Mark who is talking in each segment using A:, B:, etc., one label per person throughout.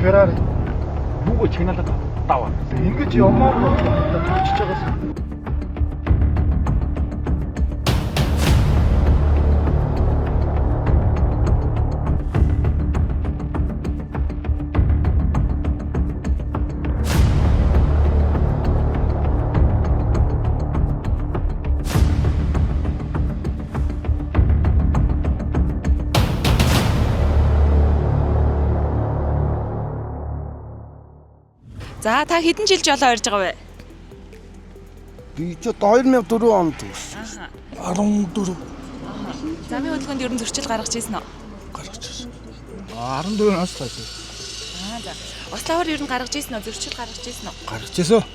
A: Феррари.
B: Юугаа чагнаалаад даваа.
A: Ингэж ямаар болоо төрчихөж байгаас.
C: За та хэдэн жил жолоо орж байгаа вэ?
D: Би ч 2004 онд төгссөн. 14
C: Замын хөдөлгөөнд ер нь зөрчил гаргаж ирсэн үү?
D: гарч ирсэн.
E: 14 нас таа.
C: Аа за. Ославар ер нь гаргаж ирсэн үү? Зөрчил гаргаж ирсэн үү?
E: Гарч ирсэн.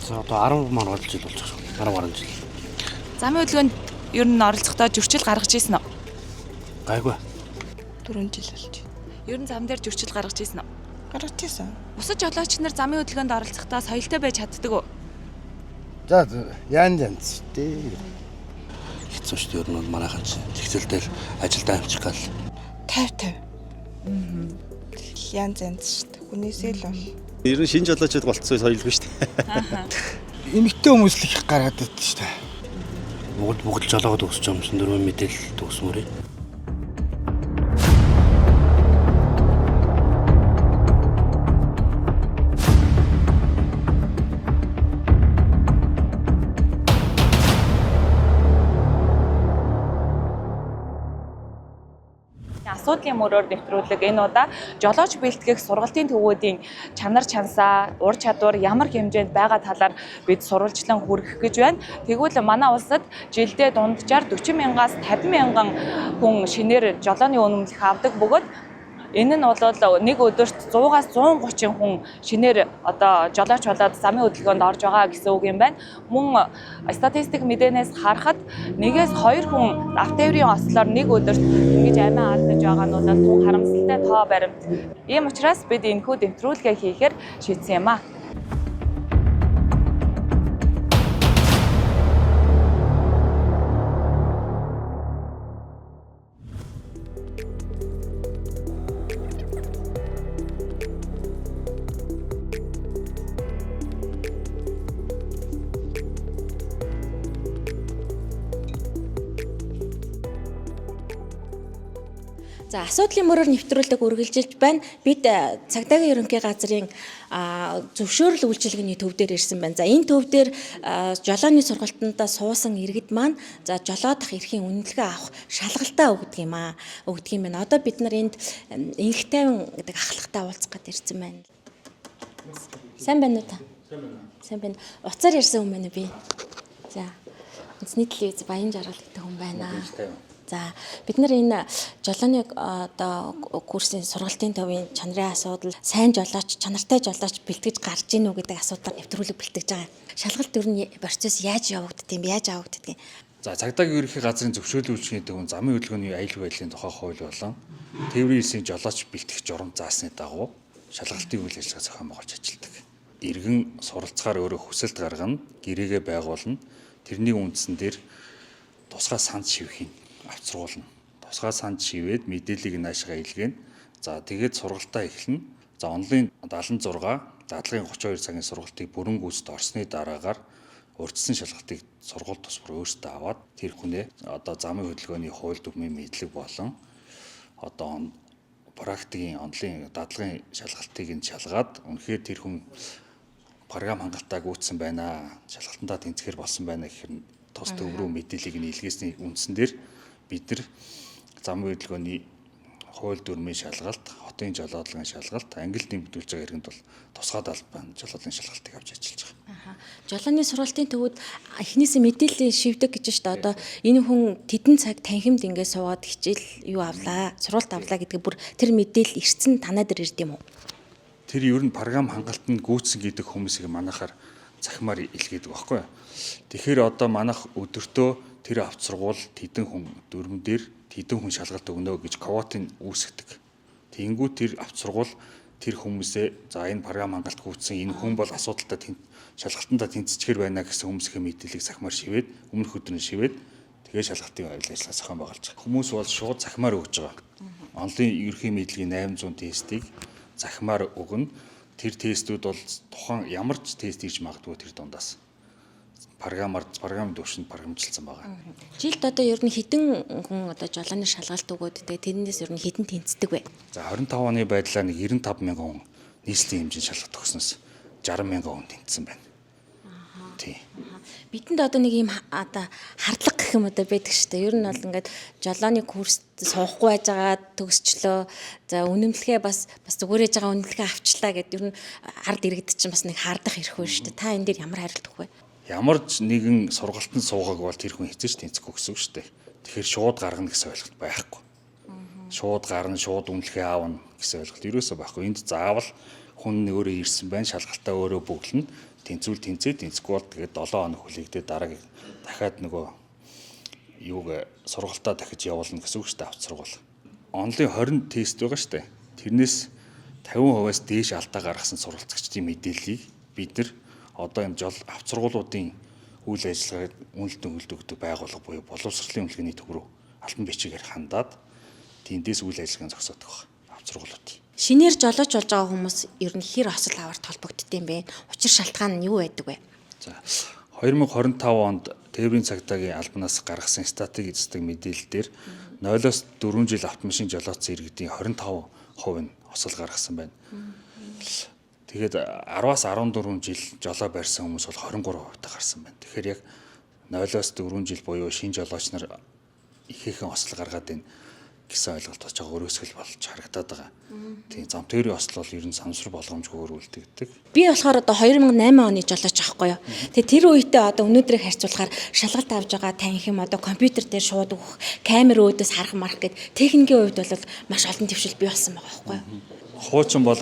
F: За одоо 10 маргаал жил болж байгаа. 10 гаруй жил.
C: Замын хөдөлгөөнд ер нь оролцохдоо зөрчил гаргаж ирсэн үү?
F: Гайгүй.
G: 4 жил болж
C: Ер нь зам дээр зөрчил гаргаж ирсэн үү?
G: гарч ирсэн.
C: Бусад жолооч нар замын хөдөлгөөнд оролцохдоо соёлтой байж чаддаг уу?
D: За янз янз дээ.
F: Хэцүү шүү дээ. Ер нь бол манайхан чинь зэгцэл дээр ажилдаа амжих гал.
G: 50 50. Янз янз шүү дээ. Хүнээсээ л бол.
H: Ер нь шинэ жолоочд болцсон соёлгүй шүү дээ.
E: Эмэгтэй хүмүүс л их гаргаад байдсан шүү дээ.
F: Бүгд бүгд жолоогод төгсөж юм чинь дөрвөн мэдээлэл төгсмөр.
C: Асуудлын мөрөөр нэвтрүүлэг энэ удаа жолооч бэлтгэх сургалтын төвүүдийн чанар чансаа, ур чадвар ямар хэмжээнд байгаа талаар бид сурвалжлан хүргэх гэж байна. Тэгвэл манай улсад жилдээ дунджаар 40 мянгаас 50 мянган хүн шинээр жолооны үнэмлэх авдаг бөгөөд энэ нь бол нэг өдөрт 100-аас 130 хүн шинээр одоо жолооч болоод замын хөдөлгөөнд орж байгаа гэсэн үг юм байна. Мөн статистик мэдээнээс харахад нэгээс хоёр хүн автоэврийн ослоор нэг өдөрт ингэж амиа алдаж байгаа нь бол тун харамсалтай тоо баримт. Ийм учраас бид энэхүү нэвтрүүлгээ хийхээр шийдсэн юм а.
I: За асуудлын мөрөөр нэвтрүүлэг үргэлжилж байна. Бид цагдаагийн ерөнхий газрын зөвшөөрөл үйлчилгээний төв дээр ирсэн байна. За энэ төв дээр жолооны сургалтандаа суусан иргэд маань за жолоо дах эрхийн үнэлгээ авах шалгалтаа өгдөг юм аа. Өгдөг юм байна. Одоо бид нар энд инх тайван гэдэг ахлагтай уулзах гээд ирсэн байна. Сайн байна уу та? Сайн байна. Уцаар ярьсан хүн байна уу би? За. Үндэсний телевиз Баян жаргал гэдэг хүн байна. За бид нар энэ жолооны одоо курсын сургалтын төвийн чанарын асуудал, сайн жолооч, чанартай жолооч бэлтгэж гарч ийн үү гэдэг асуудлаар нэвтрүүлэг бэлтгэж байгаа. Шалгалт ер нь процесс яаж явагддаг юм, яаж авагддаг юм?
J: За цагдаагийн ерөнхий газрын зөвшөөрлийн үйлчилгээний төвөн замын хөдөлгөөний аюулгүй байдлын тухай хууль болон тээврийн элсийн жолооч бэлтгэх журам заасны дагуу шалгалтын үйл ажиллагаа зохион байгуулж ажилладаг. Иргэн суралцахаар өөрөө хүсэлт гаргана, гэрээгээ байгуулна. Тэрний үндсэн дээр тусгай санд шивхийг авцруулна. Тусгай санд шивээд мэдээллийг наашгаа илгээнэ. За тэгээд сургалтаа эхэлнэ. За онлын 76 дадлагын 32 цагийн сургалтыг бүрэн гүйцэд орсны дараагаар урьдчилан шалгалтыг сургууль тус бүр өөрсдөө аваад тэр хүнээ одоо замын хөдөлгөөний хууль дүрмийн мэдлэг болон одоо практикийн онлын дадлагын шалгалтыг нь шалгаад үнэхээр тэр хүн програм хангалттай гүйцсэн байна. Шалгалтандаа тэнцэхэр болсон байна гэхээр тус төв рүү мэдээллийг нь илгээсний үндсэн дээр бид нар замын хөдөлгөөний хууль дүрмийн шалгалт, хотын жолоодлогын шалгалт, англи нэмэгдүүлж байгаа иргэнд бол тусгай далбай жолоодлогын шалгалтыг авч ажиллаж байгаа.
I: Жолооны сургалтын төвүүд эхнээсээ мэдээлэл шивдэг гэж шүү дээ. Одоо энэ хүн тэдэн цаг танхимд ингээд суугаад хичээл юу авлаа, сургалт авлаа гэдэг бүр тэр мэдээлэл ирсэн танаа дээр ирд юм уу?
J: Тэр ер нь програм хангалтанд гүйцсэн гэдэг хүмүүсийг манайхаар захимаар илгээдэг байхгүй юу? Тэгэхээр одоо манайх өдөртөө тэр авт сургууль тэдэн хүн дөрмөн дээр тэдэн хүн шалгалт өгнө гэж квотыг үүсгэдэг. Тэнгүү тэр авт сургууль тэр хүмүүсээ за энэ програм хангалт гүйцсэн энэ хүн бол асуудалтай шалгалтандаа тэнцчихэр байна гэсэн хүмүүсийн мэдээллийг захимаар шивээд өмнөх өдөр нь шивээд тэгээ шалгалтын үйл ажиллагаа зохион байгуулж байгаа. Хүмүүс бол шууд захимаар өгж байгаа. Онлын ерөнхий мэдлэгийн 800 тестийг Захимаар өгнө. Тэр тестүүд бол тухайн ямар ч тест хийж магадгүй тэр дундаас. Програмын төвшөнд програмжилсан байгаа.
I: Жилд одоо ер нь хэдэн хүн одоо жолооны шалгалт өгөөд тэгээ тэрнээс ер нь хэдэн тэнцдэг вэ?
J: За 25 оны байдлаар нэг 95 мянган хүн нийслэлийн хэмжээнд шалгалт өгснөөс 60 мянган хүн тэнцсэн байна. Тий.
I: Бидэнд одоо нэг юм одоо хардлага гэх юм одоо байдаг шүү дээ. Ер нь бол ингээд жолооны курст суухгүй байж байгаа төгсчлөө. За үнэмлэхээ бас зүгээр ээж байгаа үнэмлэхээ авчлаа гэд ер нь ард иргэд чинь бас нэг хардах эрх байна шүү дээ. Та энэ дээр ямар хариулт өгөх вэ?
J: Ямар ч нэгэн сургалтанд суугааг бол тэр хүн хэзээ ч тэнцэхгүй гэсэн үг шүү дээ. Тэгэхээр шууд гаргана гэсэн ойлголт байхгүй. Шууд гарна, шууд үнэлгээ аавна гэсэн ойлголт ерөөсөө байхгүй. Энд заавал хүн өөрөө ирсэн байна, шалгалтаа өөрөө бөглөнө. Тэнцвэл тэнцээ, тэнцэхгүй бол тэгээд 7 хоног хүлээгдээ дараагийн дахиад нөгөө юуг сургалтаа дахиж явуулна гэсэн үг шүү дээ, авц сургуул. Онлын 20 тест байгаа шүү дээ. Тэрнээс 50%-аас дээш алдаа гаргасан суралцагчдын мэдээллийг бид нар одоо энэ жол авц сургуулиудын үйл ажиллагааг үнэлт өнгөлт өгдөг байгууллага буюу боловсролын үнэлгээний төв рүү албан бичгээр хандаад тэндээс үйл ажиллагааг зогсоодог баг авц сургуулиуд.
I: Шинээр жолооч болж байгаа хүмүүс ер нь хэр осол аваар толбогддог юм бэ? Учир шалтгаан нь юу байдаг вэ?
J: За 2025 онд тээврийн цагдаагийн албанаас гаргасан статистик эзэдэг мэдээлэл дээр 0-оос 4 жил автомашин жолоодсон иргэдийн 25% нь осол гаргасан байна. Тэгээд 10-аас 14 жил жолоо барьсан хүмүүс бол 23% та гарсан байна. Тэгэхээр яг 0-оос 4 жил буюу шинэ жолооч нар ихээхэн осол гаргаад байна гэсэн ойлголт болж байгаа өрөөсгөл болж харагдаад байгаа. Тийм зам тээврийн осол бол ер нь самсар болгоомжгүйгээр үлдэгдэг.
I: Би болохоор одоо 2008 оны жолооч аахгүй юу. Тэгээ тэр үедээ одоо өнөөдрийг харьцуулахаар шалгалт авж байгаа танхим одоо компьютер дээр шууд өгөх, камер өөдөөс харах марах гэд техникийн хувьд бол маш олон дэвшил бий болсон байгаа байхгүй юу.
J: Хуучин бол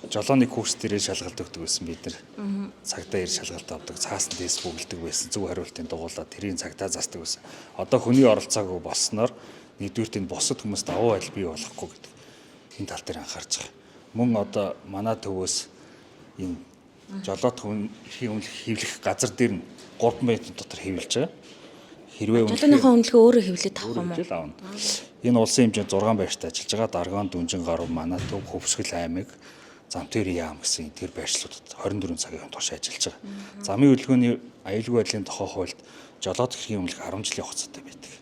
J: жолооны курс дээрээ шалгалт өгдөг байсан бид нар. Цагдаа ир шалгалт авдаг, цаасан тест бүгэлдэг байсан. Зөв хариултын дугуулаад тэрийн цагдаа застдаг байсан. Одоо хүний оролцоогүй болсноор нэгдүгüрт энэ бусад хүмүүс давуу байдал бий болохгүй гэдэг энэ тал дээр анхаарч байгаа. Мөн одоо манай төвөөс энэ жолоодох эрхийн үнэлэх хэвлэх газар дээр нь 3 м дотор хэвлэж байгаа. Хэрвээ
I: Жолооныхоо үнэлгээ өөрөө хэвлээд авах юм уу?
J: Хэвлэл авна. Энэ улсын хэмжээнд 6 байрштай ажиллаж байгаа. Даргаан, Дүнжин гаруй, Манай төв, Хөвсгөл аймаг, Замтэрийн яам гэсэн тэр байршлуудад 24 цагийн турш ажиллаж байгаа. Замын хөдөлгөөний аюулгүй байдлын тухай хуульд жолоодох эрхийн үнэлэх 10 жилийн хугацаатай байдаг.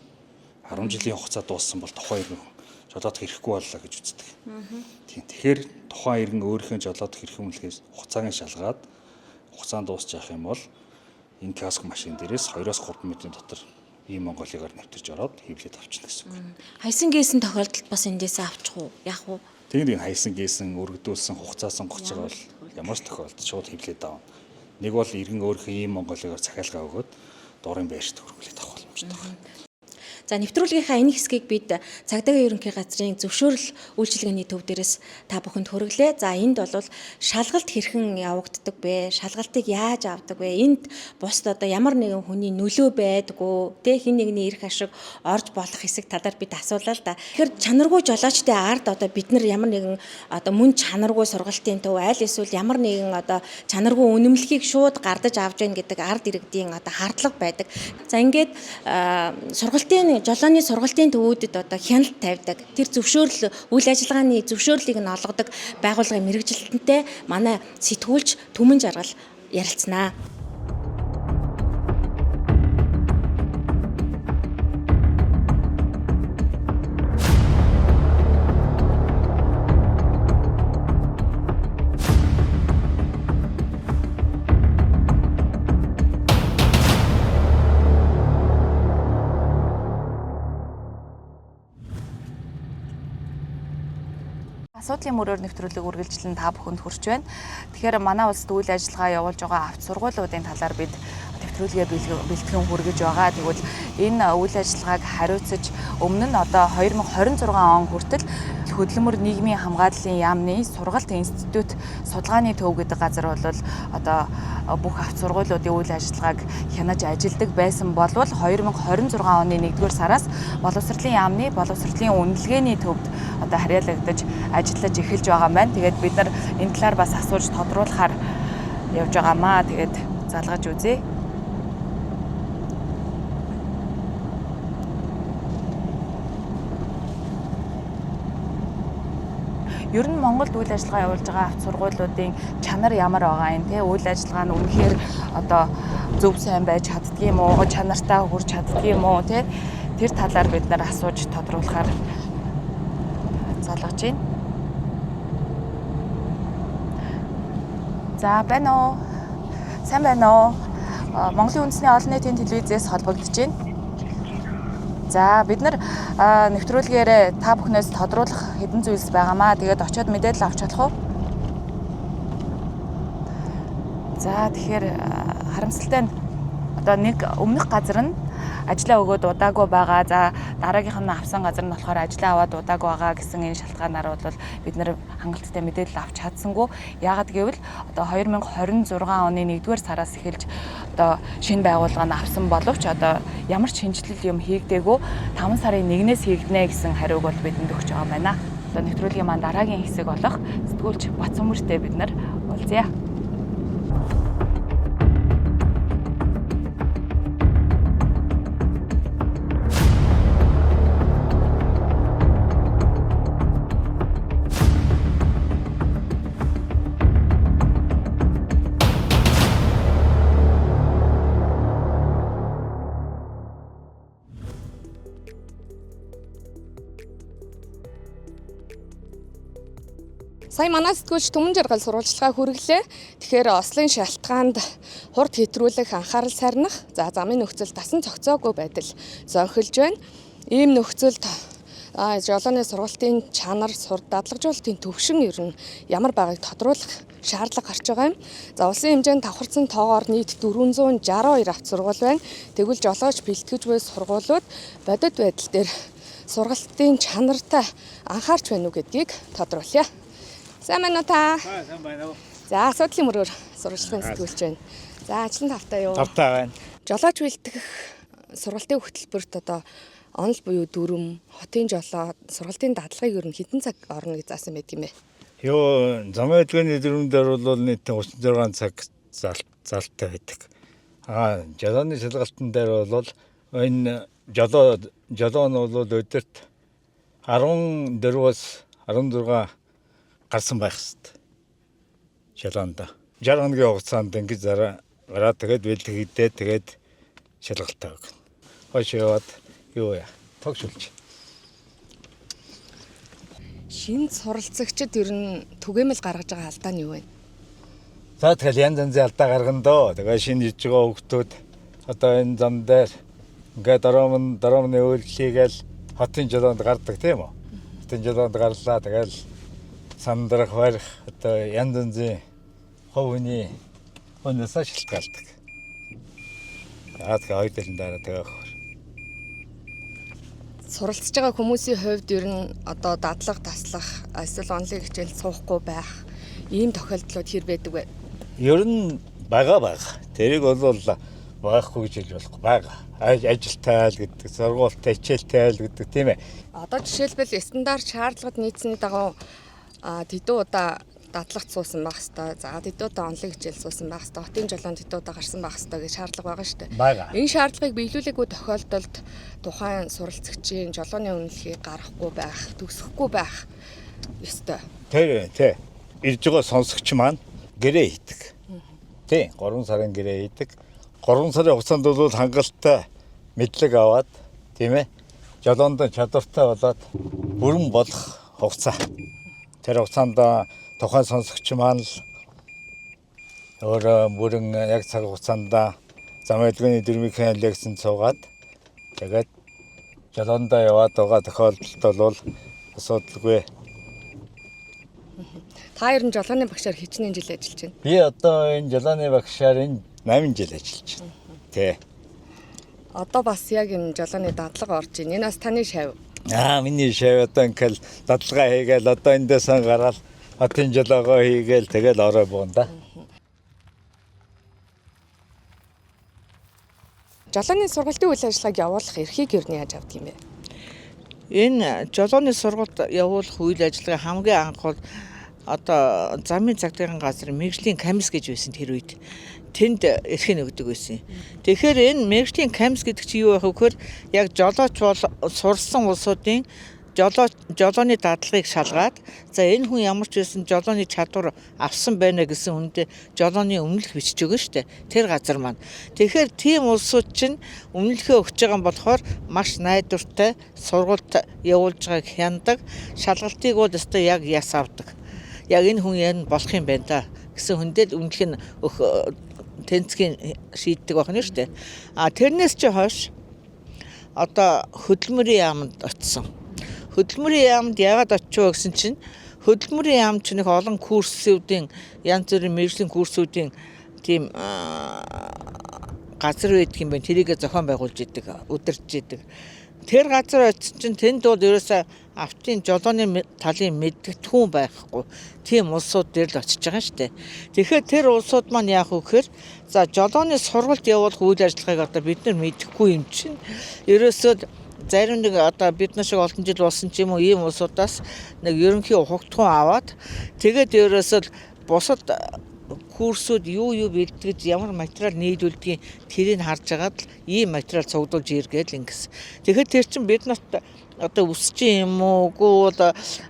J: 10 жилийн хугацаа дууссан бол тухайн иргэн жолоодох эрхгүй боллоо гэж үздэг. Тийм. Тэгэхээр тухайн иргэн өөрийнхөө жолоодох эрхийн үнэлэхээс хугацааг нь шалгаад хугацаанд дуусчих юм бол энэ киоск машин дээрээс 2-оос 3 м-ийн дотор ийм Монголыгаар нэвтэрч ороод хэвлээд авчна гэсэн үг.
I: Хайсан гээсэн тохиолдолд бас эндээсээ авчих уу? Яах вэ?
J: Тэгээд энэ хайсан гээсэн өргөдүүлсэн хугацаа сонгож байгаа бол ямар ч тохиолдолд шууд хэвлээд авна. Нэг бол иргэн өөрийнхөө ийм Монголыгаар захиалгаа өгөөд дурын байршид хөрвүүлээд авах боломжтой байна.
I: За нэвтрүүлгийнхаа энэ хэсгийг бид цагдаагийн ерөнхий газрын зөвшөөрөл үйлчилгээний төв дээрээс та бүхэнд хүргэлээ. За энд бол шалгалт хэрхэн явагддаг вэ? Шалгалтыг яаж авдаг вэ? Энд бусд одоо ямар нэгэн хүний нөлөө байдгүй, тэ хин нэгний эрх ашиг орж болох хэсэг талаар бид асуулаа л да. Тэгэхээр чанаргүй жолоочтой ард одоо бид нар ямар нэгэн одоо мөн чанаргүй сургалтын төв аль эсвэл ямар нэгэн одоо чанаргүй үнэмлэхийг шууд гардаж авч яах гэдэг ард иргэдийн одоо хардлага байдаг. За ингээд сургалтын жолооны сургалтын төвүүдэд одоо хяналт тавьдаг. Тэр зөвшөөрөл үйл ажиллагааны зөвшөөрлийг нь олгодог байгууллагын мэргэжилтэнтэй манай сэтгүүлч Түмэн Жаргал ярилцсанаа.
C: Асуудлын мөрөөр нэвтрүүлэг үргэлжлэн та бүхэнд хүрч байна. Тэгэхээр манай улсад үйл ажиллагаа явуулж байгаа авто сургуулиудын талаар бид нэвтрүүлгээ бэлтгэн хүргэж байгаа. Тэгвэл энэ үйл ажиллагааг хариуцаж өмнө нь одоо 2026 он хүртэл Хөдөлмөр нийгмийн хамгааллын яамны сургалт институт судалгааны төв гэдэг газар бол одоо бүх авто сургуулиудын үйл ажиллагааг хянаж ажилдаг байсан болвол 2026 оны 1-р сараас боловсролын яамны боловсролын үнэлгээний төвд одоо харьяалагдаж ажиллаж эхэлж байгаа юм байна. Тэгээд бид нар энэ талаар бас асууж тодруулахаар явж байгаамаа. Тэгээд залгаж үзье. Ер нь Монголд үйл ажиллагаа явуулж байгаа авто сургуулиудын чанар ямар байгаа юм те, үйл ажиллагаа нь үнэхээр одоо зөв сайн байж чаддгийм үү, чанартай хүрч чаддгийм үү те, тэр талаар бид нар асууж тодруулахаар залгаж байна. За, байна уу? Сайн байна уу? Монголын үндэсний олон нийтийн телевизээс холбогдож байна. За, бид нар нэвтрүүлгээрээ та бүхнээс тодруулах хэдэн зүйлс байгаамаа. Тэгээд очиод мэдээлэл авч чадах уу? За, тэгэхээр харамсалтай нь одоо нэг өмнөх газар нь ажлаа өгөөд удаагүй байгаа. За, дараагийнх нь авсан газар нь болохоор ажлаа аваад удаагүй байгаа гэсэн энэ шалтгаанаар бол бид нэр хангалттай мэдээлэл авч чадсангүй. Яагаад гэвэл одоо 2026 оны 1-р сараас эхэлж одоо шинэ байгууллага нь авсан боловч одоо ямар ч шинэчлэл юм хийгдээгүй, 5 сарын 1-ээс хийгдэнэ гэсэн хариуг бол бидэнд өгч байгаа юм байна. Одоо нэвтрүүлгийн маань дараагийн хэсэг болох сэтгүүлч Батсөмөртэй бид нар уулзъя.
G: Сая манай сэтгүүлч Түмэн Жаргал сурвалжлагаа хүргэлээ. Тэгэхээр ослын шалтгаанд хурд хэтрүүлэх, анхаарал сарнах, за замын нөхцөл тасан цогцоогүй байдал зонхилж байна. Ийм нөхцөлд жолооны сургалтын чанар, дадлагжуулалтын төвшин ер нь ямар байгааг тодруулах шаардлага гарч байгаа юм. За, улсын хэмжээнд давхарцсан тоогоор нийт 462 авто сургууль байна. Тэгвэл жолооч бэлтгэж буй сургуулиуд бодит байдал дээр сургалтын чанартай анхаарч байна уу гэдгийг тодруулъя. Сайн байна уу та?
E: Сайн байна уу?
G: За, асуудлын мөрөөр сурвалжлагын сэтгүүлч байна. За, ажил нь тавтай юу?
E: Тавтай байна.
G: Жолооч бэлтгэх сургалтын хөтөлбөрт одоо онол буюу дүрм, хотын жолоо, сургалтын дадлагыг ер нь хэдэн цаг орно гэж заасан байдаг юм бэ?
E: Юу, замын хөдөлгөөний дүрм дээр бол нийт 36 цаг залтай байдаг. Аа, жолооны шалгалтын дээр бол энэ жолоо нь бол өдөрт 14-өөс 16 гарсан байх хэвээр. Жолоонд 60 хоногийн хугацаанд ингэж гараад тэгээд бэлтгэгдээ, тэгээд шалгалтаа өгнө. Хойш яваад юу яа тогшулж.
G: Шинэ суралцагчид ер нь түгээмэл гаргаж байгаа алдаа нь юу вэ?
E: За, тэгэл янз янзын алдаа гаргана доо. Тэгээ шинэ иж байгаа хүмүүс одоо энэ зам дээр ингээд доромны үйлдэлийгээл хотын жолоонд гардаг тийм үү? Хотын жолоонд гарлаа, тэгэл сандрах, барих одоо янз янзын хувь хүний хүнээсээ шалтгаалдаг. За, тэгээ хоёр талын дараа тэгээ өгөх.
G: Суралцж байгаа хүмүүсийн хувьд ер нь одоо дадлага таслах, эсвэл онлын хичээл суухгүй байх ийм тохиолдлууд хэр байдаг вэ?
E: Ер нь байгаа. Тэрийг бол байхгүй гэж хэлж болохгүй, байгаа. Ажилтай л гэдэг, сургуультай, хичээлтэй л гэдэг тийм ээ.
G: Одоо жишээлбэл стандарт шаардлагад нийцсэний дагуу тэдэн удаа дадлагт суусан байх хэвээр, за тэдэн удаа онлын хичээл суусан байх хэвээр, хотын жолоонд тэдэн удаа гарсан байх хэвээр гэж шаардлага байгаа шүү дээ. Энэ шаардлагыг биелүүлээгүй тохиолдолд тухайн суралцагчийн жолооны үнэлгийг гаргахгүй байх, төгсөхгүй байх ёстой.
E: Тэр тий. Ирж байгаа сонсогч маань гэрээ хийдэг. Тий, 3 сарын гэрээ хийдэг. 3 сарын хугацаанд бол хангалттай мэдлэг аваад, тийм ээ, жолоонд чадвартай болоод бүрэн болох хугацаа. Тэр хугацаанд тухайн сонсогч маань л өөрөө бүрэн яг цаг хугацаанд замын хөдөлгөөний дүрмийн лекцэнд суугаад тэгээд жолоондоо яваад байгаа тохиолдолд бол асуудалгүй.
G: Та ер нь жолооны багшаар хэдэн жил ажиллаж байна?
E: Би одоо энэ жолооны багшаар энэ 8 жил ажиллаж байна. Тэ.
G: Одоо бас яг энэ жолооны дадлага орж байна. Энэ бас таны шав.
E: Аа, миний шав одоо ингээл дадлага хийгээл одоо эндээсэн гараал хотын жолоогоо хийгээл тэгэл орой буун да.
G: Жолооны сургалтын үйл ажиллагааг явуулах эрхийг ер нь яаж авдаг юм бэ?
K: Энэ жолооны сургалт явуулах үйл ажиллагаа хамгийн анх бол одоо замын цагдаагийн газар мэргэжлийн комисс гэж байсан тэр үед. Тэнд эрхийг өгдөг байсан. Тэгэхээр энэ мэргэжлийн комисс гэдэг чинь юу байх вэ гэхээр яг жолооч бол сурсан улсуудын Жолооны дадлагыг шалгаад, за энэ хүн ямар ч байсан жолооны чадвар авсан байна гэсэн хүндээ жолооны өмнөлөх бичиж өгнө шүү дээ. Тэр газар маань. Тэгэхээр тийм улсууд чинь өмнөлөхөө өгч байгаа юм болохоор маш найдвартай сургалт явуулж байгааг хяндаг. Шалгалтыг бол өстой яг яс авдаг. Яг энэ хүн яг болох юм байна да гэсэн хүндээ л өмнөлөх нь тэнцгийн шийддэг байх нь шүү дээ. А тэрнээс чи хойш одоо хөдөлмөрийн яамд очсон. Хөдөлмөрийн яамд яагаад очив гэсэн чинь хөдөлмөрийн яам чинь их олон курсүүдийн, янз бүрийн мэргэжлийн курсүүдийн тийм газар байдаг юм байна. Тэрийг зохион байгуулж идэг, удирдах идэг. Тэр газар очсон чинь тэнд бол ерөөсөө автын жолооны талын мэдгэдэггүй байхгүй. Тийм улсууд дээр л очиж байгаа шүү дээ. Тэгэхээр тэр улсууд маань яах вэ гэхээр за жолооны сургалт явуулах үйл ажиллагааг одоо бид нар мэдэхгүй юм чинь ерөөсөө зарим нэг одоо бид нар шиг олон жил болсон ч юм уу ийм улсуудаас нэг ерөнхий ухагтхуун аваад тэгээд ерөөсөө бусад курсүүд юу бэлтгэж ямар материал нийлүүлдгийг тэрийг харж агаад л ийм материал цугдуулж иргээл ингэсэн. Тэгэхээр тэр чинь бид нарт одоо өсчин юм уу, үгүй бол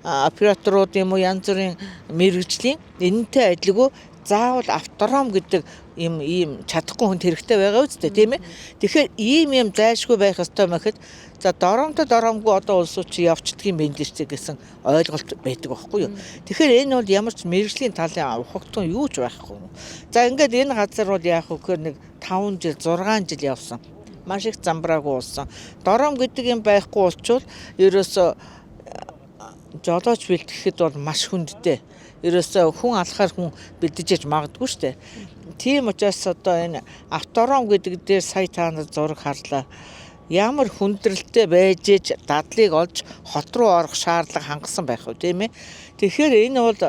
K: операторууд юм уу, янз бүрийн мэргэжлийн энэнтэй адилгүй заавал автором гэдэг юм ийм чадахгүй хүнд хэрэгтэй байгаа үстэй, тийм ээ. Тэгэхээр ийм юм зайлшгүй байх ёстой мэхэд за доромтой доромгүй одоо улсууд чи явцдаг юм байна л ч гэсэн ойлголт байдаг байхгүй юу. Тэгэхээр энэ бол ямар ч мэргэжлийн талын ухагтун юу ч байхгүй. За ингээд энэ газар бол яах вэ гэхээр нэг 5 жил 6 жил явсан. Маш их замбраагүй болсон. Дором гэдэг юм байхгүй болчвол ерөөсөө жолооч бэлтгэхэд бол маш хүндтэй. Ерөөсөө хүн алхахаар хүн бэлдэж яж магадгүй шүү дээ. Тийм учраас одоо энэ автором гэдэг дээр сая та нар зураг харлаа. Ямар хүндрэлтэй байж ээж дадлыг олж хот руу орох шаардлага хангасан байх уу, тийм ээ. Тэгэхээр энэ бол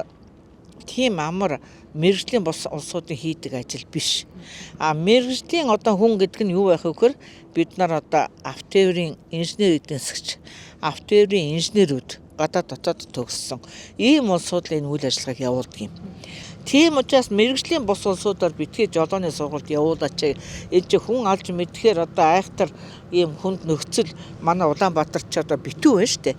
K: тийм амар мэргэжлийн бус улсуудын хийдэг ажил биш. А мэргэжлийн одоо хүн гэдэг нь юу байх вэ гэхээр бид нар одоо автоэврийн инженер эдийн засгч, автоэврийн инженерүүд гадаад дотоод төгссөн. Ийм улсууд л энэ үйл ажиллагааг явуулдаг юм. Тийм учраас мэргэжлийн бус улсуудаар битгий жолооны сургалт явуулаач. Энэ чи хүн алж мэдхээр одоо айхтар ийм хүнд нөхцөл манай Улаанбаатар ч одоо битүү байна шүү дээ.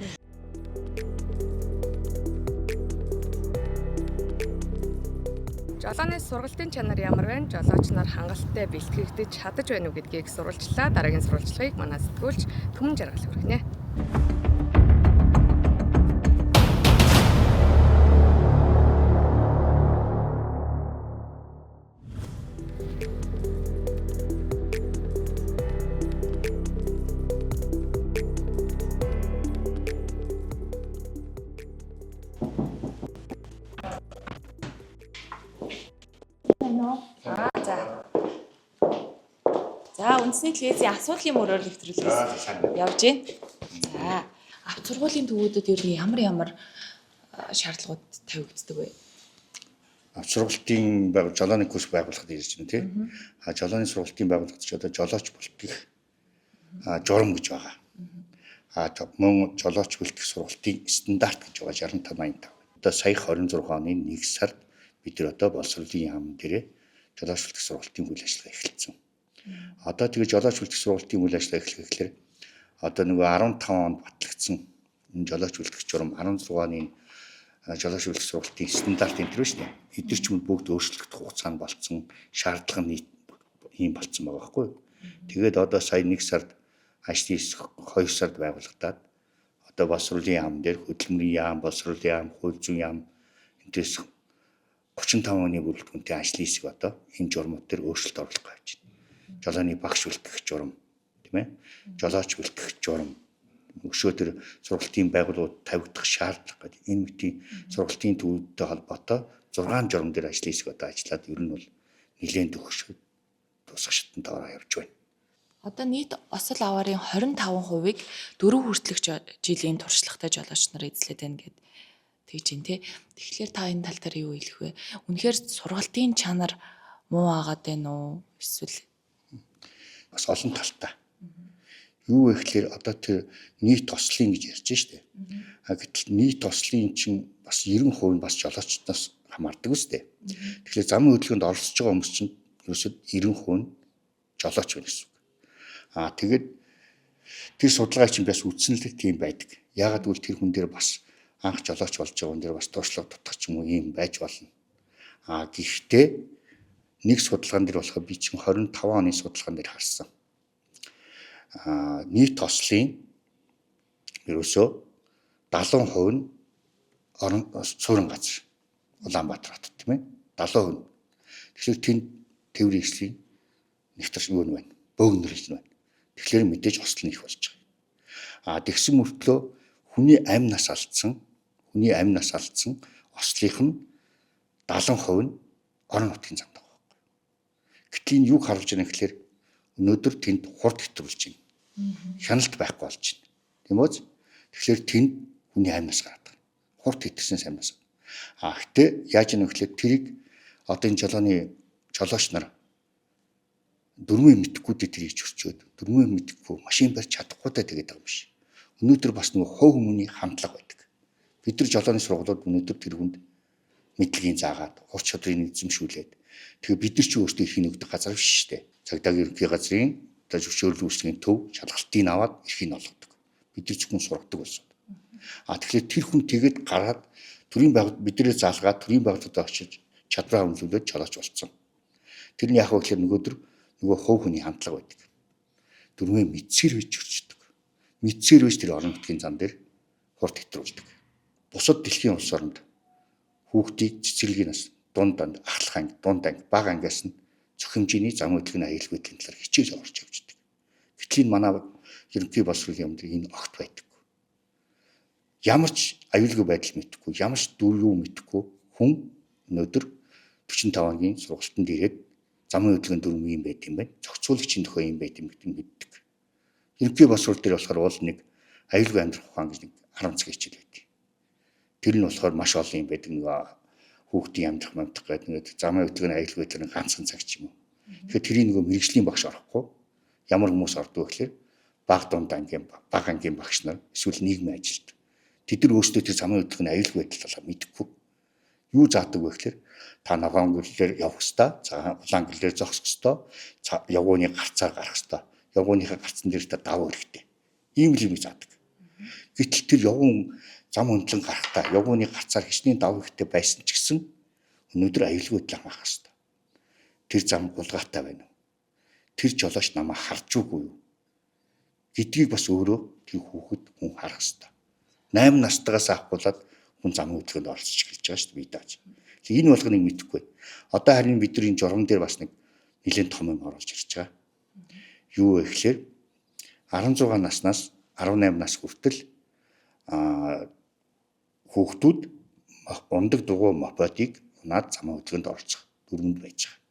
G: Жолооны сургалтын чанар ямар байна? Жолооч нар хангалттай бэлтгэгдэж чадаж байна уу гэдгийг сурвалжлаа. Дараагийн сурвалжлагыг манай сэтгүүлч Түмэн Жаргал хүргэнэ.
C: За үндэсний телевизийн асуудлын мөрөөр нэвтрүүлгээс явж байна. За авто сургуулийн төвүүдэд ер нь ямар шаардлагууд тавигддаг вэ?
L: Авто сургалтын байгуул жолооны курс байгуулахад ирж байна тий. А жолооны сургалтын байгууллагад ч одоо жолооч болтгох журам гэж байгаа. А мөн жолооч бэлтгэх сургалтын стандарт гэж байгаа 6585. Одоо сая 26 оны 1 сард бид нар одоо боловсролын яам дээрээ жолооч бэлтгэх сургалтын үйл ажиллагаа эхэлсэн. Одоо тэгээ жолооч бэлтгэх сургалтын үйл ажиллагаа эхлэх гэхлээр одоо нөгөө 15 онд батлагдсан энэ жолооч бэлтгэх журам 16 оны жолооч бэлтгэх сургалтын стандарт энэ төр шүү дээ. Эдгээр ч юм бүгд өөрчлөгдөх хугацаанд болцсон, шаардлага нь ийм болцсон байгаа байхгүй юу. Тэгээд одоо сая 1 сард ажлын 2 сард байгуулагдаад одоо боловсролын яам дээр хөдөлмөрийн яам, боловсролын яам, хууль зүйн яам энэс 35 оны бүрэлдэхүүнтэй ажлын хэсэг одоо энэ журмууд дээр өөрчлөлт оруулах гэж байна. Жолооны багш бэлтгэх журам, тийм ээ. Жолооч бэлтгэх журам, өшөө тэр сургалтын байгууллагууд тавигдах шаардлага гэдэг энэ мэтийн сургалтын төвүүдтэй холбоотой 6 журам дээр ажлын хэсэг одоо ажиллаад ер нь бол нэлээд төгшөөд тусах шатанд ороо явж байна.
C: Одоо нийт осол аваарын 25%-ыг 4 хүртэлх жилийн туршлагатай жолооч нар эзлээд байна гэд тэгж юм те. Тэгэхээр та энэ тал дээр юу хэлэх вэ? Үнэхээр сургалтын чанар муу агаад байна уу? Эсвэл
L: бас олон талтай. Юу вэ гэхээр одоо тэр нийт ослын гэж ярьж штэ. А гэтэл нийт ослын чинь бас 90% нь бас жолоочдоос хамаардаг үстэй. Тэгэхээр замын хөдөлгөөнд оролцож байгаа хүмүүс чинь ерөөсөө 90% нь жолооч байна гэсэн үг. А тэгээд тэр судалгаа чинь бас үндсэн л тийм байдаг. Яагаад гэвэл тэр хүн дээр бас анх жолооч болж байгаа хүн дээр бас туршлага дутах ч юм уу юм байж болно. А гэхдээ нэг судалгаан дээр болохоор би чинь 25 оны судалгаан дээр харсан. Нийт ослын ерөөсөө 70% нь орон суурин газар Улаанбаатар хот тийм ээ 70%. Тэгэхээр тэнд тээврийн эрсдлийн нэвтэрч юу нь байна? Бөөгнөрөл нь байна. Тэгэхээр мэдээж осол нь их болж байгаа. А тэгсэн мөртлөө хүний амь нас алдсан ослынх нь 70% нь орон нутгийн замд байгаа байхгүй. Гэтэл энэ юг харуулж байна гэхээр өнөөдөр тэнд хурд хэтрүүлж байна. Хяналт байхгүй болж байна. Тийм үү? Тэгэхээр тэнд хүний амь нас гараад байгаа. Хурд хэтэрсэн амь нас. А гэтээ яаж ийм гэхээр тэрийг одоо энэ жолооны жолооч нар дөрмөө мэдхгүй тэрийг чөрчөөд дөрмөө мэдхгүй машин барьж чадахгүйтэй тэгээд байгаа юм биш. Өнөөдөр бас нөгөө хувь хүмүүний хандлага байдаг. Бид нар жолооны сургуулиуд өнөөдөр тэр хүнд мэдлэгийн заагаад ур чадрыг эзэмшүүлээд тэгээ бид нар ч өөрсдөө эрхийг өгдөг газар биш шүү дээ. Цагдаагийн ерөнхий газрын одоо зөвшөөрөл үйлчлэгийн төв шалгалтыг аваад эрхийг олгодог. Бид нар зөвхөн сургадаг болсон. А тэгэхээр тэр хүн тэгээд гараад төрийн байгууллага биднээ заалгаад төрийн байгууллагад очиж чадвараа хөнгөлүүлээд жолооч болсон. Тэр нь яг вэ гэхээр нөгөөдөр нөгөө хувь хүний хандлага байдаг. Дөрмөө мэдсээр байж өрчдөг. Мэдсээр байж тэр орон нутгийн зам дээр хурд хэтрүүлдэг. Бусад дэлхийн улс оронд хүүхдийг цэцэрлэгийн нас дунд анги, ахлах анги, дунд анги, бага ангиас нь цөх хэмжээний зам хөдөлгөөний аюулгүй байдлын талаар хичээл орж явждаг. Гэтэл энэ манай ерөнхий боловсролын яам дээр энэ огт байдаг. Ямар ч аюулгүй байдал мэдэхгүй, ямар ч дүр юу мэдэхгүй хүн өнөөдөр 45 ангийн сургалтанд ирээд замын хөдөлгөөний дүрм юм байт юм байна. Зохицуулагчийн төхөө юм байт юм гэдэг нь мэддэг. Ерөнхий боловсрол дээр болохоор уул нэг аюулгүй амьдрах ухаан гэж нэг 10 цаг хичээл байдаг. Тэр нь болохоор маш олон юм байдаг. Нөгөө хүүхдийн амьдрах мамтах гэдэг нэг замын хөдөлгөөний аюулгүй байдлын ганцхан цаг ч юм уу. Тэгэхээр тэрийг нөгөө мэрэгжлийн багш орохгүй ямар хүмүүс ордог вэ гэхээр баг дунд ангийн бага ангийн багш нар эсвэл нийгмийн ажилт. Тэд нар өөрсдөө тэр замын хөдөлгөөний аюулгүй байдал талаар мэдэхгүй. Юу заадаг вэ гэхээр та ногоон гэрлээр явах ёстой, улаан гэрлээр зогсох ёстой, явгууны гарцаар гарах ёстой. Явгууныхаа гарцан дээр та давуу хэрэгтэй. Ийм л юм заадаг. Гэтэл тэр явган зам өндлөн гарахтаа явгууны гарцаар хичнээн давуу хэрэгтэй байсан ч гэсэн өнөөдөр аюулгүй байдлаа хамгаах ёстой. Тэр зам гулгаатай байна уу? Тэр жолооч намайг харж үгүй юу? Гэдгийг бас өөрөө тэр хүүхэд хүн харах ёстой. 8 настайгаас авахгуулаад хүн замын хөдөлгөөнд оролцож эхэлж байгаа шүү дээ би дааж. Энэ болгоныг мэдэхгүй. Одоо харин бидний журам дээр бас нэг нэлээд том юм оруулж ирж байгаа. Юу вэ гэхээр 16 наснаас 18 нас хүртэл хүүхдүүд ундаг дугуй мопедыг унаад замын хөдөлгөөнд оролцох дүрмэнд байж байгаа.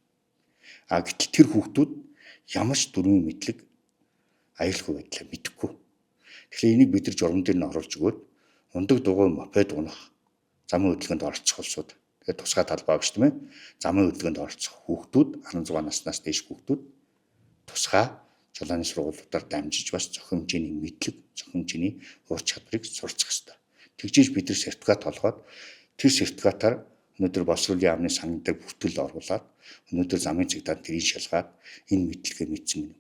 L: А гэтэл тэр хүүхдүүд ямар ч дүрмийн мэдлэг аюулгүй байдлаа мэдэхгүй. Тэгэхээр энийг бид нар журам дээр нь оруулж өгөөд ундаг дугуй мопед унах замын хөдөлгөөнд оролцох улсууд тэгээд тусгай талбай биш тийм ээ. Замын хөдөлгөөнд оролцох хүүхдүүд 16 наснаас дээш хүүхдүүд тусгай жолооны сургуулиудаар дамжиж бас зохин хэмжээний мэдлэг, зохин хэмжээний ур чадварыг суралцах ёстой. Тэгжээж бид нар сертификат олгоод тэр сертификатаар өнөөдөр боловсролын яамны сан дээр бүртгэл оруулаад өнөөдөр замын цагдаад тэрийг шалгаад энэ мэдлэгээ мэдсэн мэн.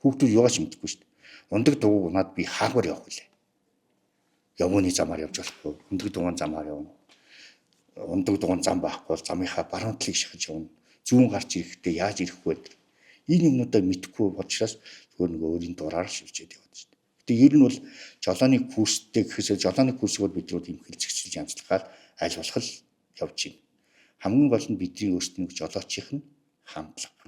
L: Хүүхдүүд юугаач мэдэхгүй шүү дээ. Ундаг дугуй унаад би хаагаар явах вүлээ? Явгууны замаар явж болохгүй. Ундаг дугуйн замаар явна. Ундаг дугуйн зам байхгүй бол замынхаа баруун талыг шахаж явна. Зүүн гарч ирэхдээ яаж ирэх вэ? Энэ юмнуудаа мэдэхгүй учраас зүгээр нэг өөрийн дураар шилжээд яваад шүү дээ. Гэтэ ер нь бол жолооны курстэй гэхээс жолооны курсыг бол бид нар эмхэл зэгцэлж янзлахаар аль болох л явж байна. Хамгийн гол нь бидний өөрсдийн жолоочийнх нь хандлага.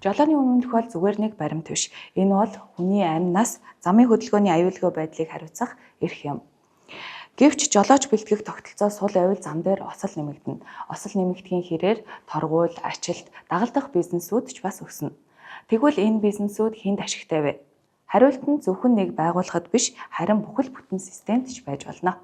C: Жолооны өмнөх бол зүгээр нэг баримт биш. Энэ бол хүний амь нас замын хөдөлгөөний аюулгүй байдлыг хариуцах эрх юм. Гэвч жолооч бэлтгэх тогтолцоо сул байвал зам дээр осол нэмэгдэнэ. Осол нэмэгдэхийн хэрээр торгууль, ажилт, дагалдах бизнесүүд ч бас өснө. Тэгвэл энэ бизнесүүд хэнд ашигтай вэ? Хариулт нь зөвхөн нэг байгууллагад биш, харин бүхэл бүтэн системд ч байж болно.